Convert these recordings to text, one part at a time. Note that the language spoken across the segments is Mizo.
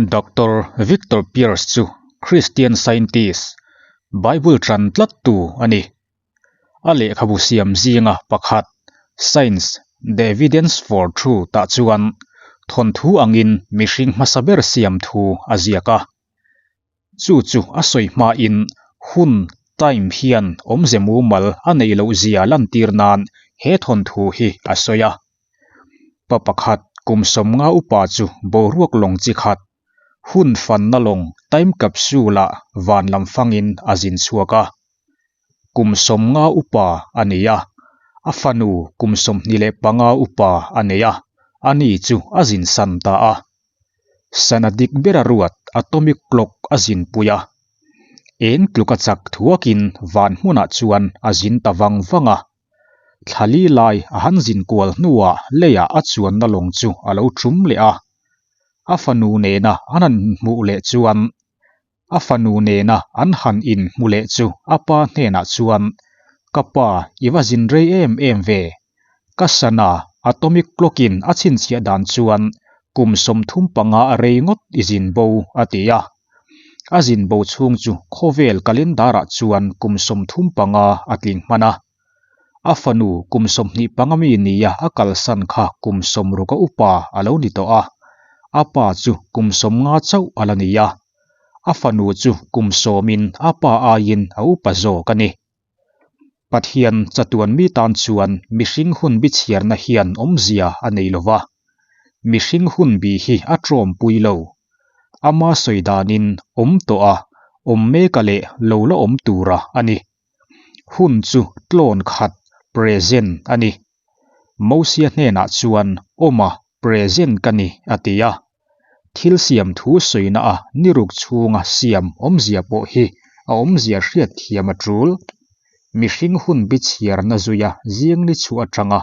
Doctor Victor Pierce chu Christian Scientist, Bible ṭan tlattu a ni. A lehkhabu siam zinga pakhat, Science, The Evidence for Truth ah chuan thawnthu angin mihring hmasa ber siam thu a ziak a. Chu chu a sawi hmain hun, time, hian awmze mumal a neih loh zia lantir nan he thawnthu hi a sawi a. Pa pakhat kum 50 upa chu boruak lawng chi khat, hun fanna lawng time capsule-ah van lam fangin a zin chhuak a. Kum 50 upa a nei a, a fanu kum 25 upa a nei a, ani chu a zin san ta a. Sana dik bera ruat atomic clock a zinpui a, eng tluka chak thuakin van hmunah chuan a zin ta vang vang a. Thla li lai a han zin kual hnuah leiah a chuanna lawng chu a lo tum leh a. A fanu nena an han hmuh leh chuan a fanu nena an han inhmu leh chu a pa hnenah chuan, Ka pa, i va zin rei em em ve. Ka sana atomic clock-in a chhinchhiah dan chuan kum 35 a rei ngawt i zin bo, a ti a. A zin bo chhung chu khawvel calendar-ah chuan kum 35 a tling hman a. A fanu kum 25 mi nia a kalsan kha kum 60 a upa a lo ni tawh a, a pa chu kum 50 chauh a la ni a. A fanu chu kum 10-in a pa aiin a upa zawk a ni. Pathian chatuan mi tan chuan mihring hun bi chhiarna hian awmzia a nei lo va, mihring hun bi hi a tawmpui lo. Ama sawi danin awm tawh a, awm mek a leh lo la awm tura a ni. Hun chu tlawn khat, present, a ni. Mosia hnenah chuan awm a, present ka ni a ti a. Thil siam thu sawina a niruk chhunga siam awmzia pawh hi a awmzia hriat thiam a tul. Mihring hun bi chhiarna zuia zing ni chhuah atanga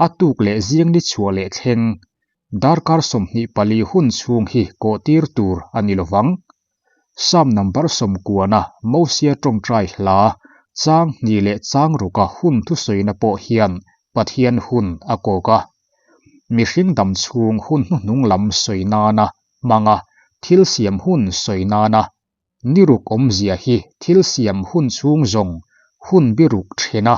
a tuk leh zing ni chhuah leh thleng darkar 24 hun chhung hi kawh tir tur a ni lovang. Psalm number 90 Mosia tawngtai hla chang hnih leh chang ruka hun thusawina pawh hian Pathian hun a kawk a. Mihring dam chhung hun hnuhnung lam sawi nana hmanga thil siam hun sawi nana niruk awmzia hi thil siam hun chhung zawng hun biruk thena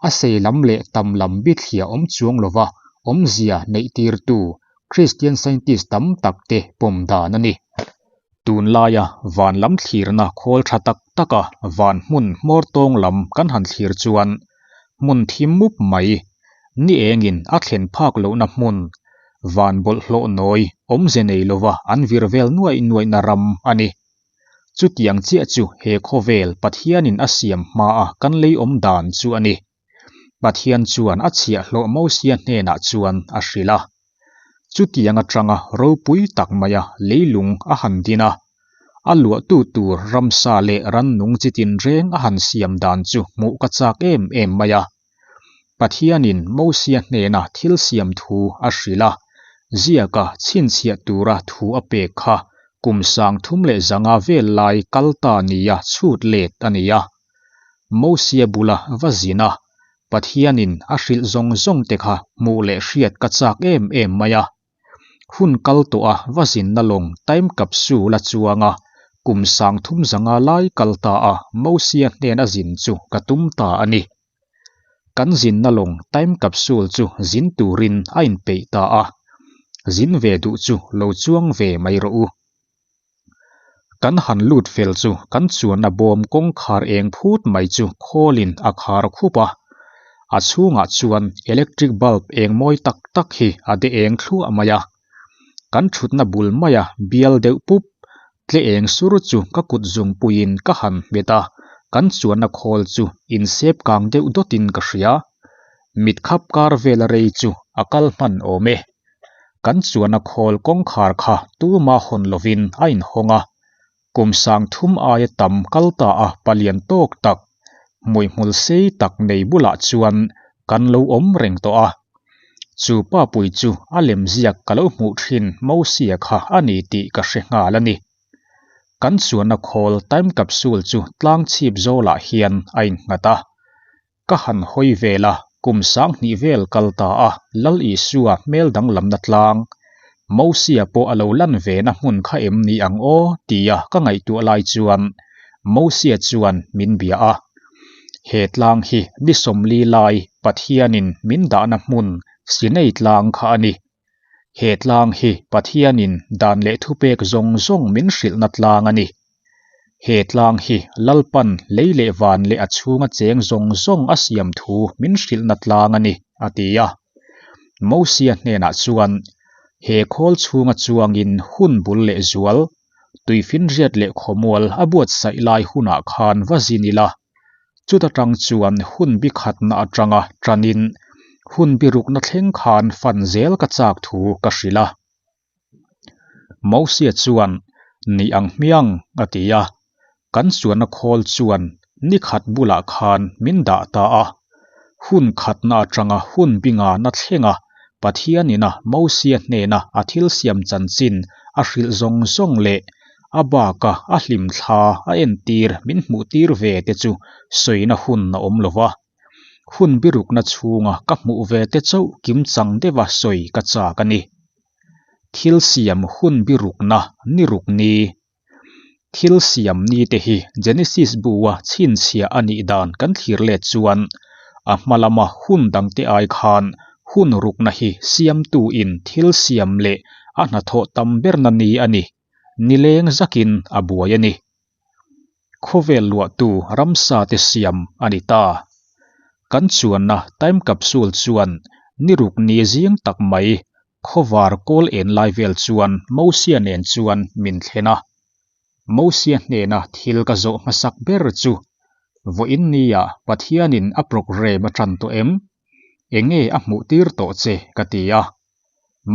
a sei lam leh tam lam bi thliah awm chuang lova awmzia neih tirtu Christian Scientist tam tak te pawm dan a ni. Tun laia van lam thlirna khawl tha tak taka van hmun hmawr tawng lam kan han thlir chuan hmun thim mup mai ni engin a thlen phak lohna hmun van bawlhhlawh nawi awmze nei lova an vir vel nuaih nuaihna ram a ni. Chutiang chiah chu he khawvel Pathianin a siam hmaa kan lei awm dan chu a ni. Pathian chuan a chhiahhlawh Mosia hnenah chuan a hrilh a. Chutiang atanga ropui tak maia leilung a han din a, a luahtu tur ramsa leh rannung chi tinreng a han siam dan chu hmuh ka chak em em mai a. Pathianin Mosia hnena thil siam thu a hrilh a, ziaka chhinchhiah tura thu a pek kha kum 305 vel lai kal ta nia chhut let a ni a. Mosia bula va zin a, Pathianin a hrilh zawng zawng te kha hmuh leh hriat ka chak em em mai a. Hun kal tawh a va zinna lawng time capsule a chuang a, kum 305 lai kal ta a Mosia hnen a zin chu ka tum ta a ni. Kan zinna lawng time capsule chu zin turin a inpeih ta a, zin ve duh chu lo chuang ve mai rawh u. Kan han lut fel chu kan chuanna bawm kawngkhar eng phut mai chu khawlin a khar khup a, a chhungah chuan electric bulb eng mawi tak tak hi a de eng thluah mai a. Kan thutna bul maia bial deuh pup tle eng sur chu ka kut zungpuiin ka han hmet a, kan chuanna khawl chu insep kang deuh dawtin ka hria. Mit khap kar vela rei chu a kal hman awm e. Kan chuanna khawl kawngkhar kha tuma hawn lovin a inhawng a, kum 3000 aia tam kal ta a palian tawk tak, hmuihmul sei tak nei bulah chuan kan lo awm reng tawh a. Chu pa pui chu a lem ziak ka lo hmuh thin Mosia kha a ni tih ka hre nghal a ni. Kan chuanna khawl time capsule chu tlang chhip zawlah hian a innghat a. Ka han hawi vel a, kum 2000 vel kal ta a, Lal Isua hmel danglamna tlang. Mosia pawh a lo lan ve na hmun kha em ni ang aw tia ka ngaihtuah lai chuan Mosia chuan min bia a. He tlang hi ni 40 lai Pathianin min dahna hmun Sinai tlang kha a ni. He tlang hi Pathianin dan leh thupek zawng zawng min hrilhna tlang a ni. He tlang hi Lalpan lei leh van leh a chhunga cheng zawng zawng a siam thu min hrilhna tlang a ni, a ti a. Mosia hnenah chuan, He khawl chhunga chuangin hun bul leh zual, tuifinriat leh khawmual a buatsaih lai hunah khan va zin ila, chuta tang chuan hun bi khatna atanga tanin hun bi rukna thleng khan fan zel ka chak thu ka hrilh a. Mosia chuan, Ni ang hmiang, a ti a. Kan chuanna khawl chuan ni khat bulah khan min dah ta a. Hun khatna atanga hun bingana thlenga Pathianina Mosia hnena a thil siam chanchin a hrilh zawng zawng leh a baka a hlimthla a entir min hmuhtir ve te chu sawina hun a awm lo va. Hun birukna chhunga ka hmuh ve te chauh kimchang deuha sawi ka chak a ni. Thil siam hun birukna ni ruk ni. Thil siam ni te hi Genesis bu-a chhinchhiah a nih dan kan thlir let chuan a hma lama hun dangte ai khan hun rukna hi siamtu-in thil siam leh a hnathawh tam berna ni a ni. Nileng zakin a buai a ni. Khawvel luahtu ramsa te siam a ni ta. Kan chuanna time capsule chuan ni ruk ni zing tak mai khawvar kawl en lai vel chuan Mosia nen chuan min thlen a. Mosia hnena thil ka zawh hmasak ber chu, Vawiin nia Pathianin a programme a tan tawh em? Enge a hmuh tir tawh che? ka ti a.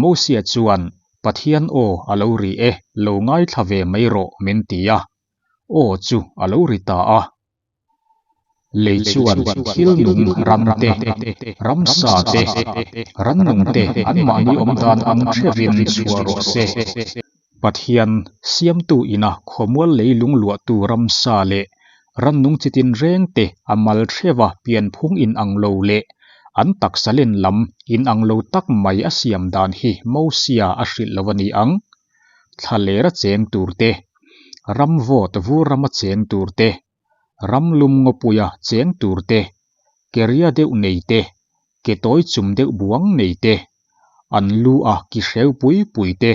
Mosia chuan, Pathian aw a lo ri e, lo ngaithla ve mai rawh min ti a. Aw chu a lo ri ta a. Lei chuan thil nung ram te, ramsa te, rannung te anmahni awm dan ang theuhin chhuah rawh se. Pathian siamtu ina khawmual leilung luahtu ramsa leh rannung chi tinreng te a mal theuha pianphung inang lo leh an taksa len lam inang lo tak mai a siam dan hi Mosia a hrilh lo a ni ang. Thla lera cheng tur te, ram vawt vur rama cheng tur te, ram lum ngawpuia cheng tur te, keria deuh nei te, ke tawi chum deuh buang nei te, an lu a ki hreu pui pui te,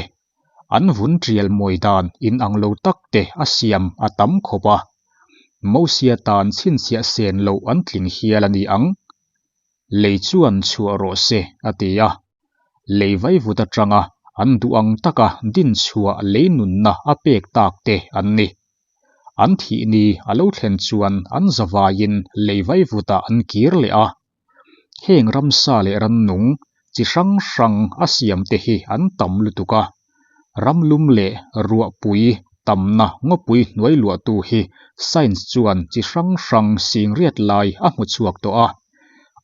an vun tial mawi dan inang lo tak te a siam a tam khawp a. Mosia tan chhinchhiah sen loh an tling hial a ni ang. Lei chuan chhuah rawh se, a ti a. Lei vaivut atanga an duh ang taka din chhuah lei nunna a pek tak te an ni. An thih ni a lo thlen chuan an zavaiin lei vaivutah an kir leh a. Heng ramsa leh rannung chi hrang hrang a siam te hi an tam lutuk a. Ramlum leh ruahpui tamna ngawpui hnuai luahtu hi science chuan chi hrang hrang singriat lai a hmu chhuak tawh a.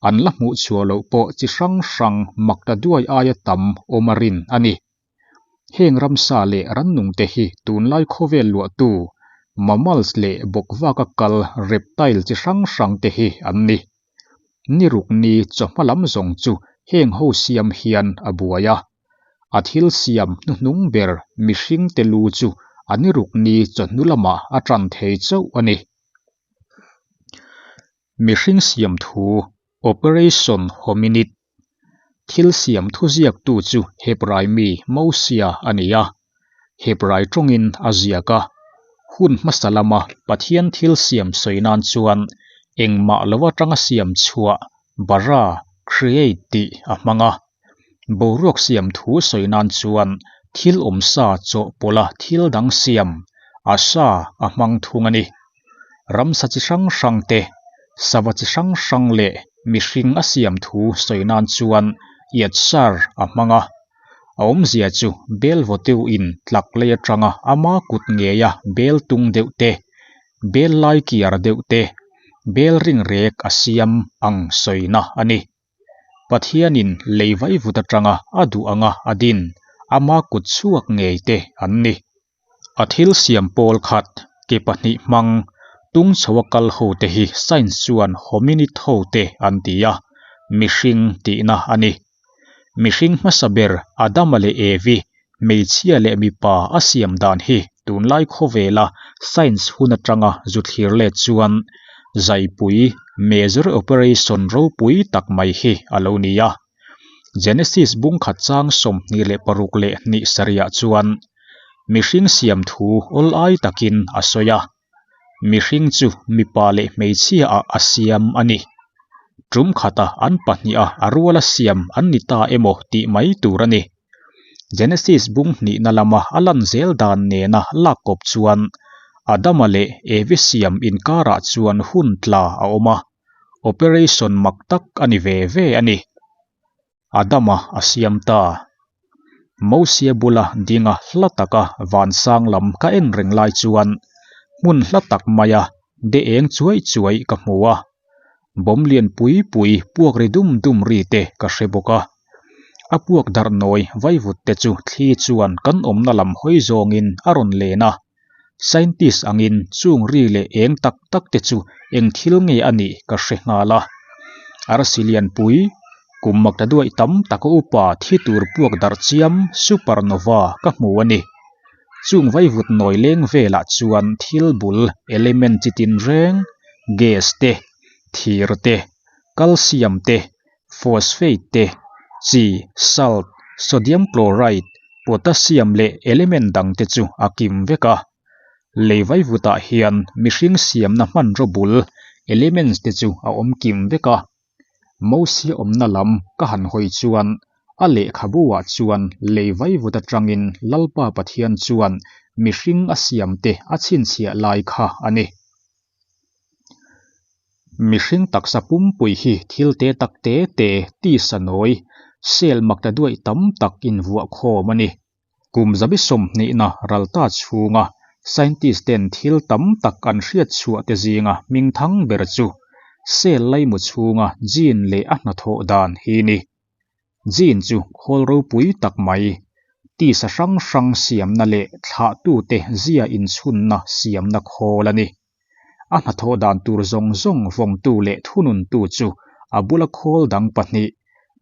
An la hmuh chhuah loh pawh chi hrang hrang mak ta duai aia tam awm a rin a ni. Heng ramsa leh rannungte hi tunlai khawvel luahtu mammals leh bawkvaka kal reptile chi hrang hrangte hi an ni. Ni ruk ni chawhma lam zawng chu heng ho siam hian a buai a. A thil siam hnuhnung ber mihringte lu chu a ni ruk ni chawhnu lamah a tan thei chauh a ni. Mihring siam thu Operation Hominid Thil siam thuziaktu chu Hebrai mi Mosia a ni a, Hebrai tawngin a ziak a. Hun hmasa lama Pathian thil siam sawi nan chuan engmah lo atanga siam chhuah, bara, create, tih a hmang a. Boruak siam thu sawi nan chuan thil awmsa chawhpawlha thil dang siam, asha, a hmang thung a ni. Ramsa chi hrang hrang te, sava chi hrang hrang leh mihring a siam thu sawi nan chuan Yatshar a hmang a. A awmzia chu bel vawteu in tlak lei atanga ama kut ngeia bel tung deuh te, bel lai kiar deuh te, bel ring rek a siam ang sawina a ni. Pathianin lei vaivut atanga a duh anga a din, ama kut chhuak ngei te an ni. A thil siam pawl khat, ke pahnih hmang, tung chho a kal ho te hi science chuan hominid ho te an ti a, mihring tihna a ni. Mihring hmasa ber Adama leh Evi. Hmeichhia leh mipa a siam dan hi tunlai khawvela science hun atanga zu thlir let chuan zaipui, major operation, ropui tak mai hi a lo ni a. Genesis bung khat chang 26 leh hnih sarihah chuan mihring siam thu awl ai takin a sawi a. Mihring chu mipa leh hmeichhiaah a siam a ni. Tum khata an pahniha a ruala siam an ni ta emaw tih mai tur a ni. Genesis bung hnihna lama a lan zel dan nena lak kawp chuan Adama leh Evi siam inkarah chuan hun tla a awm a, operation mak tak a ni ve ve a ni. Adama a siam ta. Mosia bula dinga hla taka vansang lam ka en reng lai chuan hmun hla tak maia de eng chuai chuai ka hmu a. Bawm lian pui pui puak ri dum dum ri te ka hre bawk a. A puak darh nawi vaivut te chu thli chuan kan awmna lam hawi zawngin a rawn len a. Scientist angin chung ri leh eng tak tak te chu eng thil nge a nih ka hre nghal a. Arsi lianpui, kum makta duaih tam taka upa thi tur puak darh chiam supernova ka hmu a ni. Chung vaivut nawi leng velah chuan thil bul element chi tin reng, gas te, thir te, calcium te, phosphate te, chi, salt, sodium chloride, potassium leh element dang te chu a kim vek a. Lei vaivutah hian mihring siamna hmanraw bul elements te chu a awm kim vek a. Mosia awmna lam ka han hawi chuan a lehkhabu ah chuan lei vaivut atangin Lalpa Pathian chuan mihring a siam te a chhinchhiah lai kha a ni. Mihring taksa pumpui hi thil te tak te te, tisa nawi, cell makta duaih tam tak invuah khawm a ni. Kum zabi sawmhnihna ralta chhunga scientist ten thil tam tak an hriat chhuah te zinga hmingthang ber chu cell laimu chhunga gene leh a hnathawh dan hi ni. Gene chu khawl ropui tak mai, tisa hrang hrang siamna leh thlahtute zia inchhunna siamna khawl a ni. A hnathawh dan tur zawng zawng vawngtu leh thununtu chu a bula khawl dang pahnih,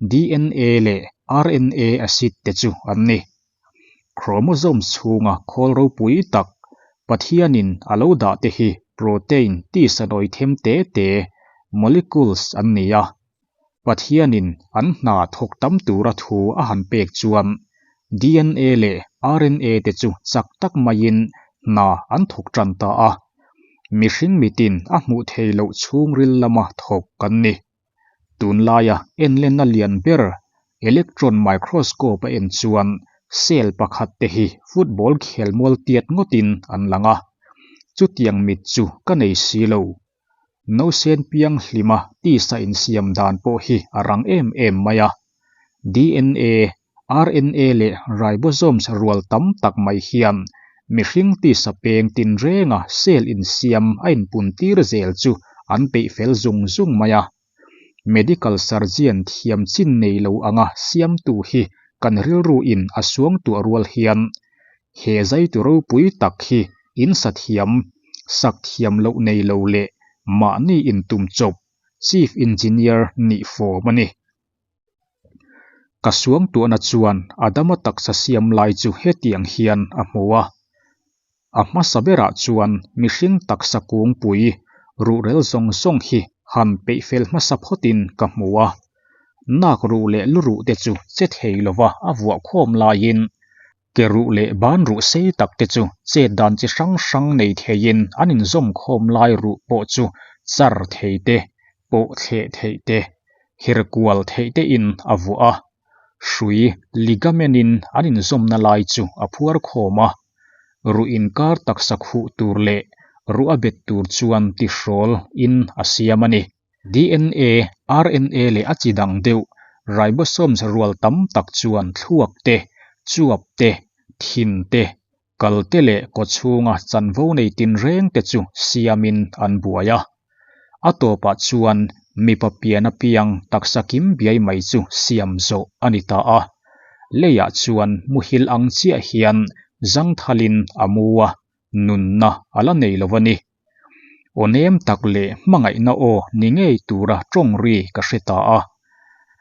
DNA leh RNA acid te chu an ni. Chromosomes chhunga khawl ropui tak, Pathianin a lo dah te hi protein tisa nawi them te te, molecules, an ni a. Pathianin an hna thawk tam tura thu a han pek chuan DNA leh RNA te chu chak tak maiin hna an thawk tan ta a. Mihring mitin a hmuh thei loh chhungril lama thawk kan ni. Tunlaia enlenna lian ber electron microscope a en chuan cell pakhat te hi football khelmual tiat ngawtin an lang a. Chutiang mit chu ka nei si lo. Nausen piang hlima tisa insiam dan pawh hi a rang em em mai a. DNA, RNA leh ribosomes rual tam tak mai hian mihring tisa peng tinrenga cell insiam a inpuntir zel chu an peih fel zung zung mai a. Medical surgeon thiam chin nei lo anga siamtu hi kan rilru in a suangtuah rual hian he zaitu ropui tak hi insa thiam, sak thiam loh nei lo leh mahni intum chawp Chief Engineer nih fawm a ni. Ka suangtuahna chuan Adama taksa siam lai chu hetiang hian a hmu a. A hmasa berah chuan mihring taksa kungpui ruhrel zawng zawng hi han peih fel hmasa phawtin ka hmu a. Nak ruh leh lu ruh te chu che thei lova a vuah khawm laiin ke ruh leh ban ruh sei tak te chu chet dan chi hrang hrang nei theiin an inzawm khawm lai ruh pawh chu char thei te, pawh thleh theih te, her kual theih te in a vuah a. Hrui ligament in an inzawmna lai chu a phuar khawm a. Ruh inkar taksa khuh tur leh ruh a bet tur chuan tihrawl in a siam a ni. DNA, RNA leh a chi dang deuh ribosomes rual tam tak chuan thluak te, chuap te, thin te, kal te leh kawchhunga chanvo nei tinreng te chu siamin an buai a. A tawpah chuan mipa pian apiang taksa kim biai mai chu siam zawh a ni ta a. Leiah chuan muhil ang chiah hian zangthalin a mu a, nunna a la nei lo a ni. Aw nem tak leh hmangaihna aw ni ngei tura tawng ri ka hre ta a.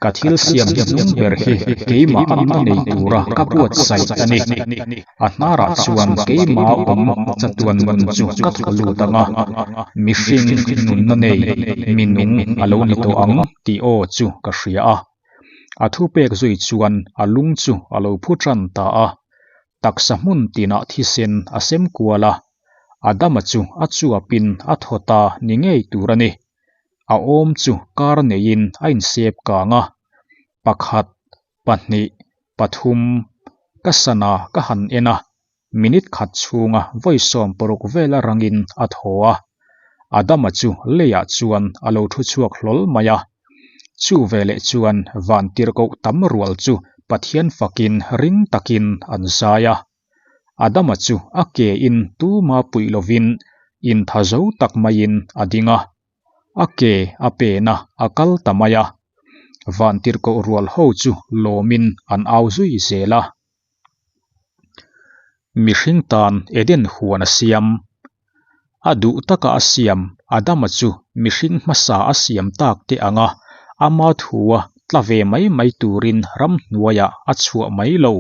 Ka thil siam hnuhnung ber hi keimah anna nei tura ka buatsaih a ni. A hnarah chuan keimah awm chatuan nun chu ka thaw lut ang a, mihring nunna nei mi nung a lo ni tawh ang tih aw chu ka hria a. A thupek zui chuan a lung chu a lo phu tan ta a, taksa hmun tinah thisen a sem kual a, Adama chu a chuapin a thaw ta ni ngei tur a ni. A awm chu kar neiin a insep kang a, pakhat, pahnih, pathum, ka sana ka han en a, minute khat chhunga vawi 60 vela rangin a thaw a. Adama chu leiah chuan a lo thu chhuak hlawl mai a. Chu veleh chuan vantirhkoh tam rual chu Pathian fakin ring takin an zai a. Adama chu a ke in tuma puih lovin intha zo tak maiin a ding a, a ke a pen a, a kal ta mai a. Vantirhkoh rual ho chu lawmin an au zui zel a. Mihring tan Eden huan a siam. A duh taka a siam Adama chu mihring hmasa a siam tak te anga ama thua tla ve mai mai turin ramhnuaiah a chhuah mai lo.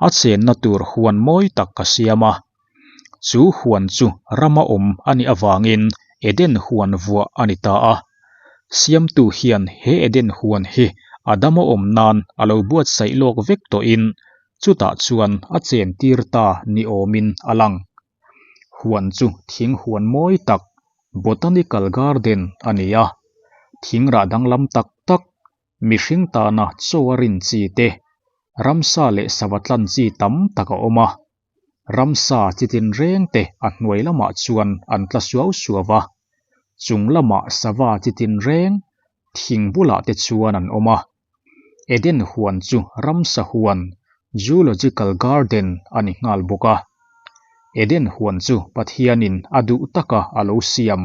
A chenna tur huan mawi tak ka siam a, chu huan chu rama awm a nih avangin Eden huan vuah a ni ta a. Siamtu hian he Eden huan hi Adama awm nan a lo buatsaih lawk vek tawhin chutah chuan a chentir ta ni awmin a lang. Huan chu thing huan mawi tak, botanical garden, a ni a, thing rah danglam tak tak, Mihring tana chaw a rin chi te, ramsa leh sava tlan chi tam tak a awm a. Ramsa chi tinreng te a hnuai lamah chuan an tla suau suau va, chung lamah sava chi tinreng thing bulah te chuan an awm a. Eden huan chu ramsa huan, zoological garden, a ni nghal bawk a. Eden huan chu Pathianin a duh taka a lo siam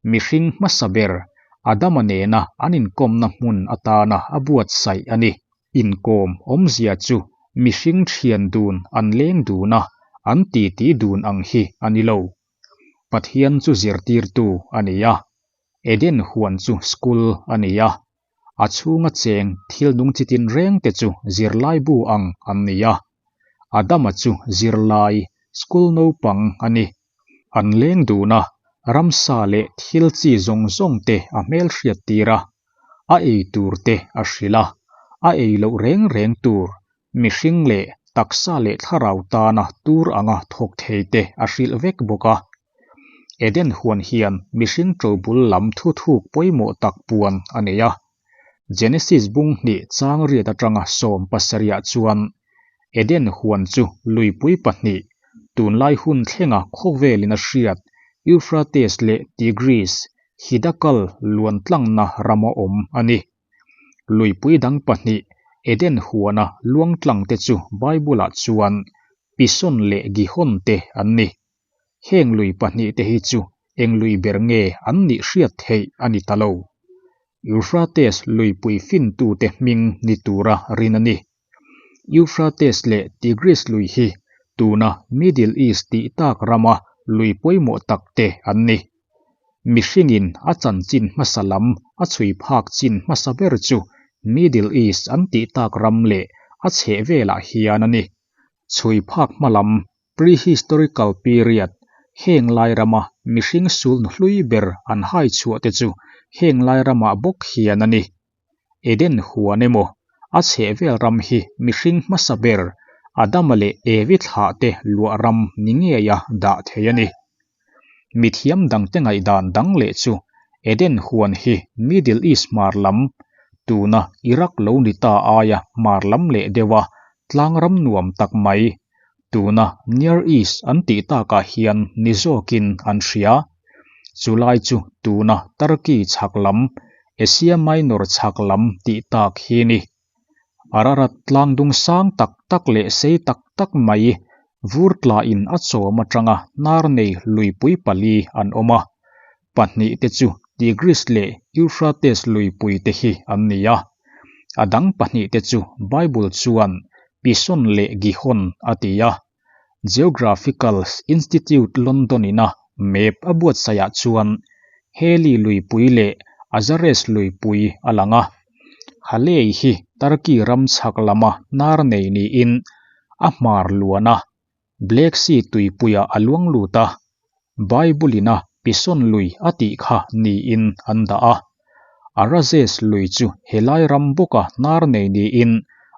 mihring hmasa ber Adama nena an inkawmna hmun atana a buatsaih a ni. Inkawm awmzia chu mihring thian dun an leng dun a, an titi dun ang hi a ni lo. Pathian chu zirtirtu a ni a, Eden huan chu school a ni a, a chhunga cheng thil nung chi tinreng te chu zirlaibu ang an ni a. Adama chu zirlai, school naupang a ni. An leng dun a, ramsa leh thil chi zawng zawng te a hmelhriat tir a, a ei tur te a hrilh a, a ei loh reng reng tur, mihring leh taksa leh thlarau tana tur anga thawk thei te a hrilh vek bawk a. Eden huan hian mihring ṭobul lam thuthuk pawimawh tak puan a nei a. Genesis bung hnih chang riat atanga 17 ah chuan Eden huan chu luipui pahnih, tunlai hun thlenga khawvelin a hriat Euphrates leh Tigris, Hidakal luan tlangna rama awm a ni. Luipui dang pahnih, Eden huana luang tlang te chu Bible-ah chuan Pison leh Gihon te an ni. Heng lui pahnih te hi chu eng lui ber nge an nih hriat theih a ni ta lo. Euphrates luipui fintute hming ni tura rin a ni. Euphrates leh Tigris lui hi tuna Middle East tih tak rama lui pawimawh tak te an ni. Mihringin a chanchin hmasa lam a chhui phak chin hmasa ber chu Middle East an tih tak ram leh a chhehvelah hian a ni. Chhui phak hma lam Prehistorical period, heng lai rama mihring sulhnu hlui ber an hai chhuah te chu heng lai ramah bawk hian a ni. Eden huan emaw, a chhehvel ram hi mihring hmasa ber Adama leh Evi thlah te luah ram ni ngeia dah thei a ni. Mithiam dangte ngaihdan dang leh chu Eden huan hi Middle East hmar lam, tuna Iraq lo ni ta aia hmar lam leh deuha tlang ram nuam tak mai, tuna Near East an tih takah hian ni zawkin an hria. Chulai chu tuna Turkey chhak lam, Asia Minor chhak lam tih tak hi ni. Ararat tlang dung sang tak tak leh sei tak tak mai vur tlain a chawm atanga hnar nei luipui pali an awm a, pahnih te chu Tigris leh Euphrates luipui te hi an ni a. A dang pahnih te chu Bible chuan Pison leh Gihon a ti a. Geographical Institute London-ina map a buatsaihah chuan Heli luipui leh Azares luipui a lang a. Halei hi Turkey ram chhak lama hnar nei niin a hmar luan a, Black Sea tuipuiah a luang lut a, Bible-in a Pison lui a tih kha niin an dah a. Arazes lui chu helai ram bawka hnar nei niin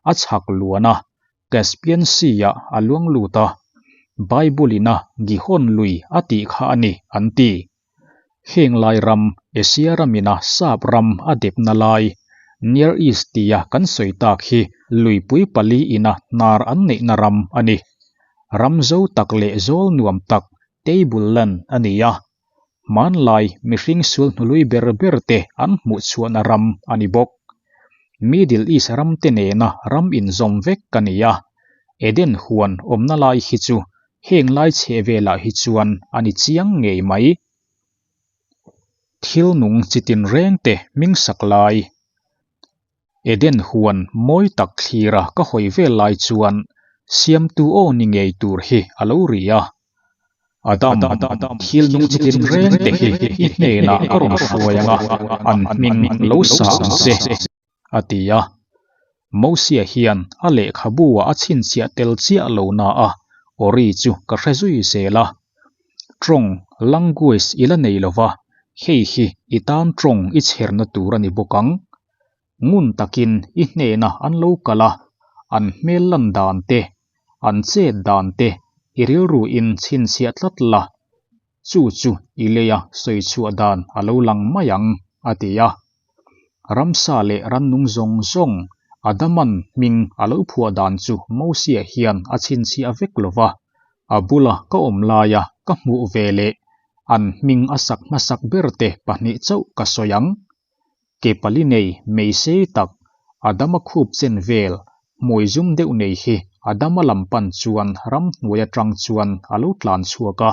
a chhak luan a, Caspian Sea-ah a luang lut a, Bible-in a Gihon lui a tih kha a ni an ti. Heng lai ram, Asia ramina Sap ram a depna lai, Near East tia kan sawi tak hi luipui pali ina hnar an neihna ram a ni. Ram zo tak leh zawl nuam tak, table land, a ni a. Hmanlai mihring sul hnului ber ber te an hmuh chhuahna ram a ni bawk. Middle East ram te nena ram inzawm vek a ni a. Eden huan awmna lai hi chu Heng lai chheh velah hi chuan a ni chiang ngei mai. Thil nung chi tinreng te hming sak lai. Eden huan mawi tak thlira ka hawi vel lai chuan siamtu aw ni ngei tur hi a lo ri a. Adam, thil nung chi tinreng te hi i hnenah ka rawn hruai ang a, an hming lo sa ang che. A ti a. Mosia hian a lehkhabu-ah a chhinchhiah tel chiah lo na a, Ori chu ka hre zui zel a. Tawng, language, i la nei lo va, hei hi i tan tawng i chherna tur a ni bawk ang. Ngun takin i hnena an lo kal a, an hmel lan dan te, an chet dan te i rilruin chhinchhiah tlat la, Chu chu i leia sawi chhuah dan a lo lang mai ang, a ti a. Ramsa leh rannung zawng zawng Adaman hming a lo phuah dan chu Mosia hian a chhinchhiah vek lo va, a bula ka awm laia ka hmuh ve leh an hming a sak hmasak berte pahnih chauh ka sawi ang. Ke pali nei meisei tak Adama khup chen vel hmui zum deuh nei hi Adama lam pan chuan ramhnuai atang chuan a lo tlan chhuak a.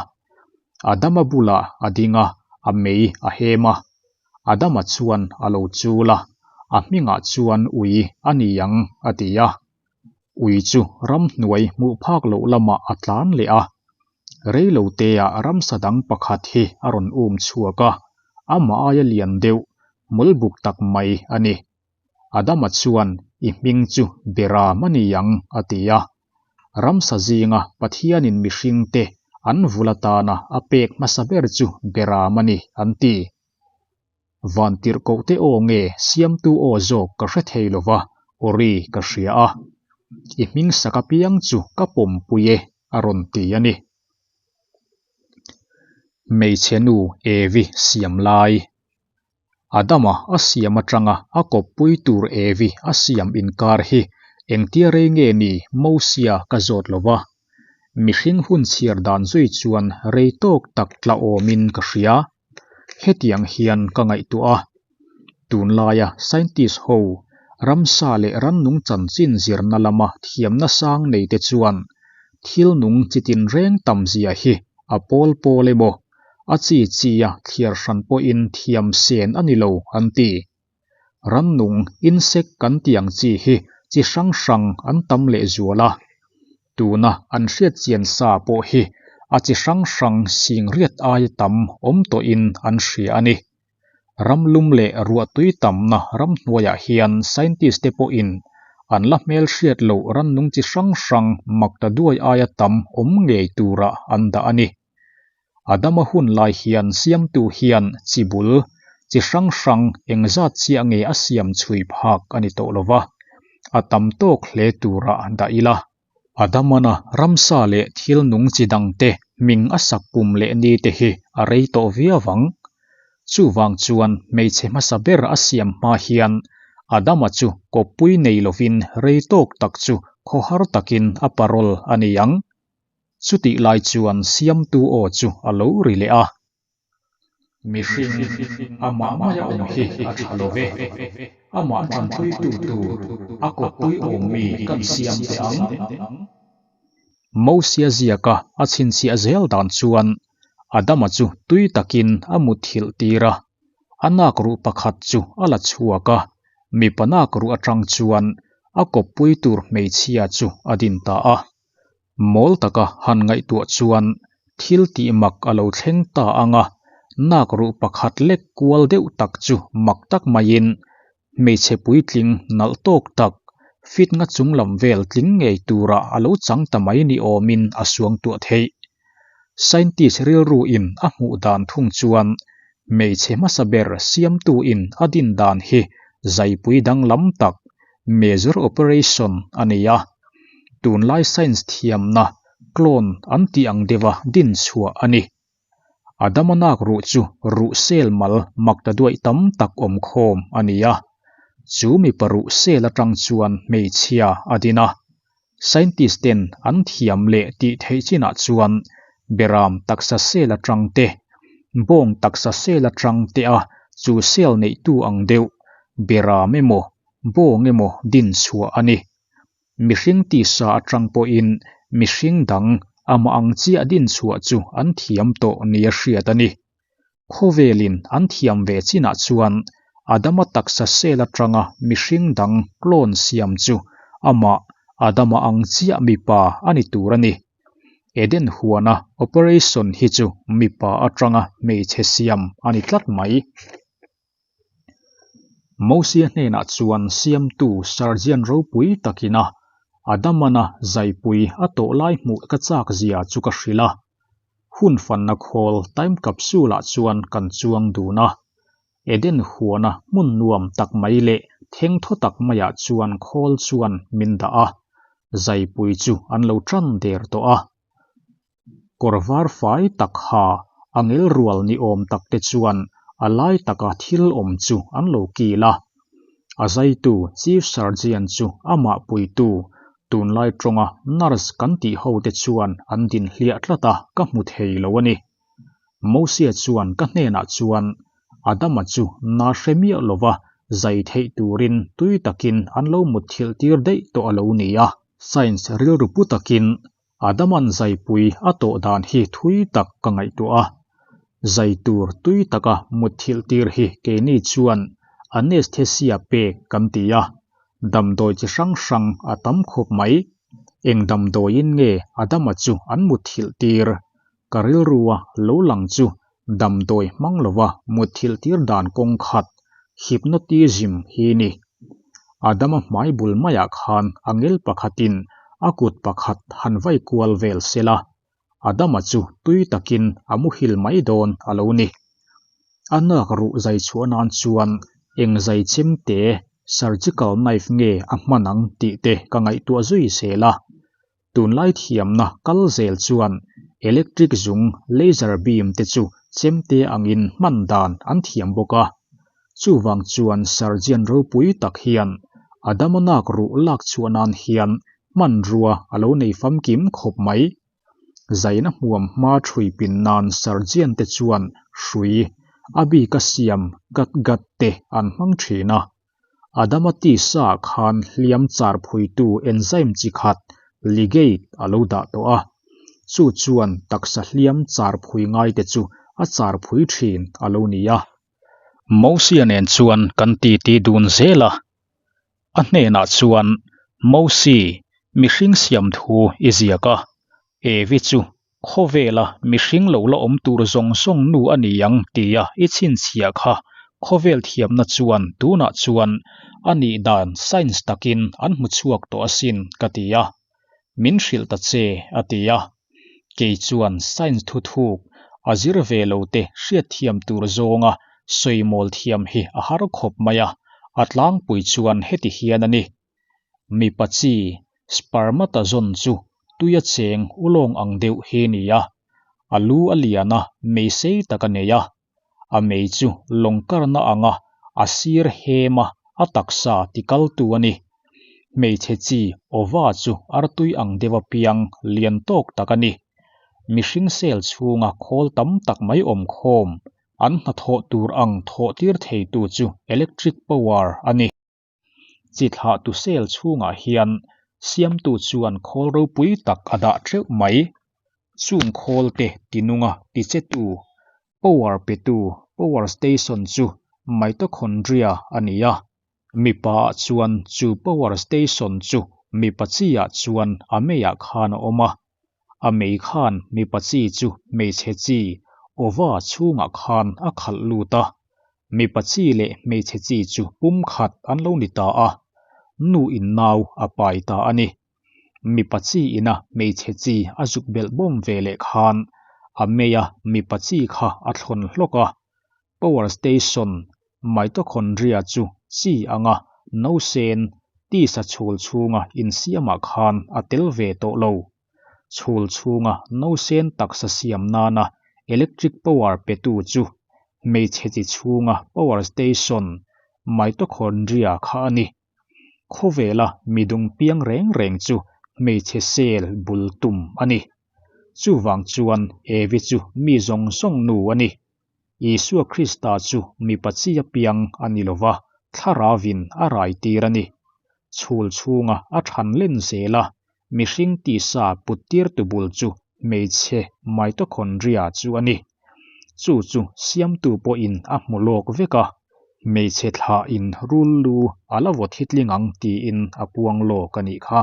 Adama bulah a ding a, a mei a hem a. Adama chuan a lo chul a, a hmingah chuan ui a ni ang a ti a. Ui chu ramhnuai hmuh phak loh lamah a tlan leh a. Reiloteah ramsa dang pakhat hi a rawn um chhuak a, amah aia lian deuh, hmul buk tak mai a ni. Adama chuan, I hming chu Beram a ni ang, a ti a. Ramsa zinga Pathianin mihringte an vul atana a pek hmasa ber chu Beram a ni, an ti. Vantirhkohte aw nge siamtu aw zawk ka hre thei lo va, Ori ka hria a. I hming sak apiang chu ka pawmpui e, a rawn ti a ni. Hmeichhe nu Evi siam lai. Adama a siam atanga a kawppui tur Evi a siam inkar hi engtia rei nge ni Mosia ka zawt lo va. Mihring hun chhiar dan zui chuan rei tawk tak tla awmin ka hria. Hetiang hian ka ngaihtuah a, tunlaia scientist ho ramsa leh rannung chanchin zirna lama thiamna sang neite chuan thil nung chi tinreng tam zia hi a pawl pawl emaw, a chi chi a thliar hran pawhin thiam sen a ni lo an ti. Rannung, insect, kan tih ang chi hi chi hrang hrang an tam lehzual a. Tuna an hriat chian sa pawh hi a chi hrang hrang sing riat aia tam awm tawhin an hria a ni. Ram lum leh ruahtui tamna ramhnuaiah hian scientist te pawhin an la hmelhriat loh rannung chi hrang hrang mak ta duai aia tam awm ngei turah an dah a ni. Adama hun lai hian siamtu hian chi bul, chi hrang hrang engzat chiah nge a siam chhui phak a ni tawh lo va, a tam tawk hle turah dah ila. Adamana ramsa leh thil nung chi dangte hming a sak kum leh ni te hi a rei tawh viau ang. Chuvang chuan hmeichhe hmasa ber a siam hma hian Adama chu kawppui nei lovin rei tawk tak chu khawhar takin a parole a ni ang. Chutih lai chuan siamtu aw chu a lo ri leh a. Mihring, amah maia awm hi a tha lo ve. Amah tanpuitu tur a kawppui awm mi kan siam teh ang. Mosia ziaka a chhinchhiah zel dan chuan Adama chu tui takin a mutthilh tir a, a nak ruh pakhat chu a la chhuak a, mipa nak ruh atang chuan a kawppui tur hmeichhia chu a din ta a. Mawl taka han ngaihtuah chuan thil tih mak a lo thleng ta ang a, Nak ruh pakhat lek kual deuh tak chu mak tak maiin hmeichhe puitling nalh tawk tak, fit nga chung lam vel tling ngei tura a lo chang ta mai ni awmin a suangtuah theih. Scientist rilru in a hmuh dan thung chuan hmeichhe hmasa ber siamtu in a din dan hi zaipui danglam tak, major operation, a ni a. Tunlai science thiamna clone an tih ang deuha din chhuah a ni. Adama nak ruh chu ruh sel mal mak ta duaih tam tak awm khawm a ni a. Chu mipa ruh sel atang chuan hmeichhia a din a. Scientist ten an thiam leh tih theih chinah chuan beram taksa sel atang te, bawng taksa sel atang te a chu sel neihtu ang deuh beram emaw bawng emaw din chhuah a ni. Mihring tisa atang pawhin mihring dang amah ang chiah din chhuah chu an thiam tawh nia hriat a ni. Khawvelin an thiam ve chinah chuan Adama taksa sel atanga mihring dang clone siam chu amah Adama ang chiah mipa a ni tur a ni. Eden huana operation hi chu mipa atanga hmeichhe siam a ni tlat mai. Mosia hnenah chuan Siamtu Surgeon ropui takin a Adamana zaipui a tawh lai hmuh ka chak zia chu ka hrilh a. Hun fanna khawl time capsule ah chuan kan chuang dun a. Eden huana hmun nuam tak mai leh theng thaw tak maiah chuan khawl chuan min dah a. Zaipui chu an lo tan der tawh a. Kawr var fai tak ha a ngel rual ni awm tak te chuan a lai taka thil awm chu an lo kil a. A zaitu Chief Surgeon chu amah puitu, tunlai tawnga nurse kan tih ho te chuan an din hliah tlat a ka hmu thei lo a ni. Mosia chuan ka hnenah chuan Adama chu na hre miah lova zai theih turin tui takin an lo mutthilh tir daih tawh a lo ni a. Science rilru pu takin Adaman zaipui a tawh dan hi thui tak ka ngaihtuah a, zai tur tui taka mutthilh tir hi keini chuan anesthesia pek kan ti a, damdawi chi hrang hrang a tam khawp mai. Eng damdawiin nge Adama chu an mutthilh tir? Ka rilrua lo lang chu damdawi hmang lova mutthilh tir dan kawng khat, hypnotism, hi ni. Adama hmai bul maiah khan angel pakhatin a kut pakhat han vai kual vel sela, Adama chu tui takin a muhil mai dawn a lo ni. A nak ruh zai chhuah nan chuan eng zai chem te, surgical knife, nge a hman ang tih te ka ngaihtuah zui zel a. Tunlai thiamna kal zel chuan electric zung laser beam te chu chemte angin hman dan an thiam bawk a. Chuvang chuan surgeon ropui tak hian Adama nak ruh lak chhuah nan hian hmanrua a lo nei famkim khawp mai. Zaina hmuam hma thui pin nan surgeon te chuan hrui, a bika siam gat gat te an hmang thin a. Adama tisa khan hliam char phuitu enzyme chi khat, ligate, a lo dah tawh a. Chu chuan taksa hliam char phui ngaite chu a char phui thin a lo ni a. Mosia nen chuan kan titi dun zel a. A hnenah chuan, Mosi, mihring siam thu i ziak a, Evi chu Khawvela mihring lo la awm tur zawng zawng nu a ni ang tia i chhinchhiah kha khawvel thiamna chuan tunah chuan a nih dan science takin an hmu chhuak tawh asin ka ti a. Min hrilh ta che a ti a. Kei chuan science thuthuk a zir ve lo te hriatthiam tur zawnga sawimawl thiam hi a har khawp mai a, a tlangpui chuan heti hian a ni. Mipa chi spermatozoon chu tuia cheng ulawng ang deuh hi ni a, a lu a lian a, mei sei tak a nei a. A mei chu lawng karna anga a sir hem a, a taksa tikaltu a ni. Hmeichhe chi ova chu artui ang deuh a piang lian tawk tak a ni. Mihring cell chhunga khawl tam tak mai awm khawm, an hnathawh tur ang thawh tir theitu chu electric power a ni. Chi thlahtu cell chhungah hian siamtu chuan khawl ropui tak a dah teuh mai. Chung khawl te tinunga tichetu, power petu, power station chu mitochondria a ni a. Mipa ah chuan chu power station chu mipa chi ah chuan a meiah khan a awm a. A mei khan mipa chi chu hmeichhe chi. Ova chhungah khan a khalh lut a, mipa chi leh hmeichhe chi chu pumkhat an lo ni ta a, nu in nau a pai ta a ni. Mipa chi ina hmeichhe chi a zuk belh bawm ve leh khan a mei a mipa chi kha a thlawn hlawk a, Power Station mitochondria chu chi anga nausen tisa chhul chhunga insiamah khan a tel ve tawh lo. Chhul chhunga nausen taksa siam nana electric power petu chu hmeichhe chi chhunga power station mitochondria kha a ni. Khawvela midung piang reng reng chu hmeichhe cell bul tum a ni. Chuvang chuan Evi chu mi zawng zawng nu a ni. Isua Krista chu mipa chi apiang a ni lova, Thlarauin a raitir a ni. Chhul chhunga a than len zel a, mihring tisa puttirtu bul chu hmeichhe mitochondria chu a ni. Chu chu siamtu pawhin a hmu lawk vek a, hmeichhe thlah in rul lu a la vaw thitling ang tiin a puang lawk a nih kha.